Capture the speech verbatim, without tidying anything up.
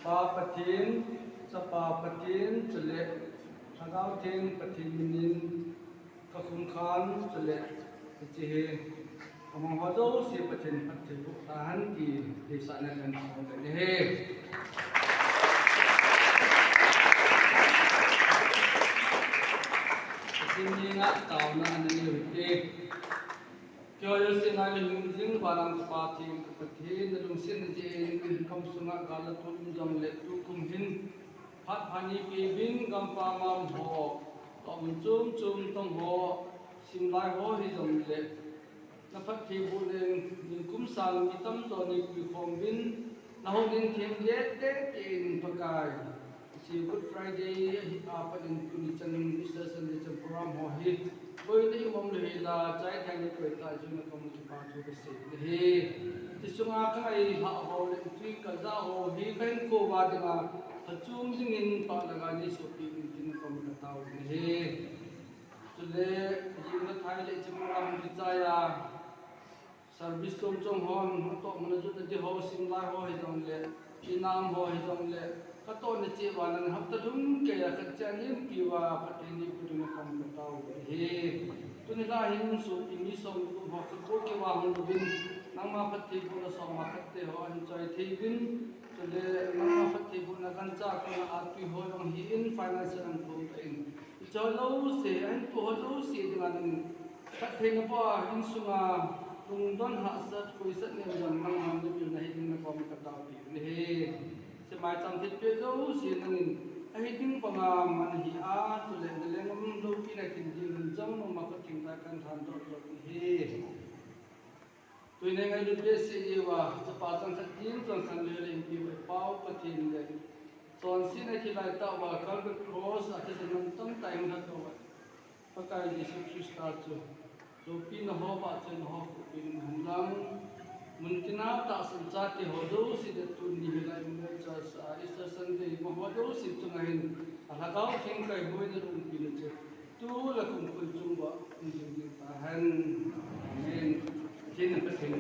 Pa Pathen, Chapa Pathen, chule Lhagao Theng Pathen minin kakhum khan, chule hiche hi amang ho jouse Pathen phatthei boh tahen ti deisahna kahin song le ahi. Pathen henga taona ana nei u hite. Keiho jouse ngai le hung jing vanlam Chapa Theng ka Pathen, nalungsetna jeh in kamsunga gal le tol um jongle tukum hin phat pha neipeuvin, gampam ho, tohmun chom chom tong ho, simlai ho hijongle naphattheibohna in ningkum sang mi tamjo neipui khom uvin, nahouin themgao tah in Pakai, hiche Good Friday ahi a pat in tuni chan Easter Sunday chan program ho hi boina imum lou hela, chai thei ni koi tah jeh in nakoma kipa thu kasei ahi. Hiche sunga kangailhah ho le tui kajah ho hi kahinkou va dinga phachom dingin pah le gai neisohpeh uvin tin nakoma katao ahi. Chule, jing le thai le hiche program kichai a service chom chom hon, atohmun a jotna di ho, simlai ho hijongle, inam ho hijongle, katohna cheh uva nangin hapta lhung keiya khat cheh a neiumpi uva phatthei neiboh diu nakoma katao ahi. Tuni lha hin sopi mi som le gup ho kakou keuva hung uvin, nangma phattheibohna soma khatte ho ahin choi thei uvin, chule nangma phattheibohna gancha kona atui ho jong hi in, finance jong thum tah in, hiche ho jouse, ahin tou ho jouse dinga nangin phatthei naboh a, insunga lungdon hahsat, koisat, nemjam nangman nabil nahi ding nakoma kataopeh u ahi. Hiche maicham thilpeh jouse nangin ahi ding banga man hih a, chule naleng um loupina kin ding jong nangma khut thengtah a kahin thandoh joh ahi. Tuni ngailut behseh uva, chapa changkhat ding changkhat le le inpi u i Pau Pathen le chonsetna kilaitah uva Calvary Cross a thil dang tamtah in lhatdoh uva Pakai Jesu Christa chu loupina ho, vahchoina ho pohpeh in umhen lang, muntina tahsan chate ho jouse le tuni hilai Emmanuel Church a Easter Sunday ma ho jouse chunga hin Alhagao Theng kaihoina le umpina chu tu le kumkhui chung uva um jing ding tahen. Amen. Pathen in Pathen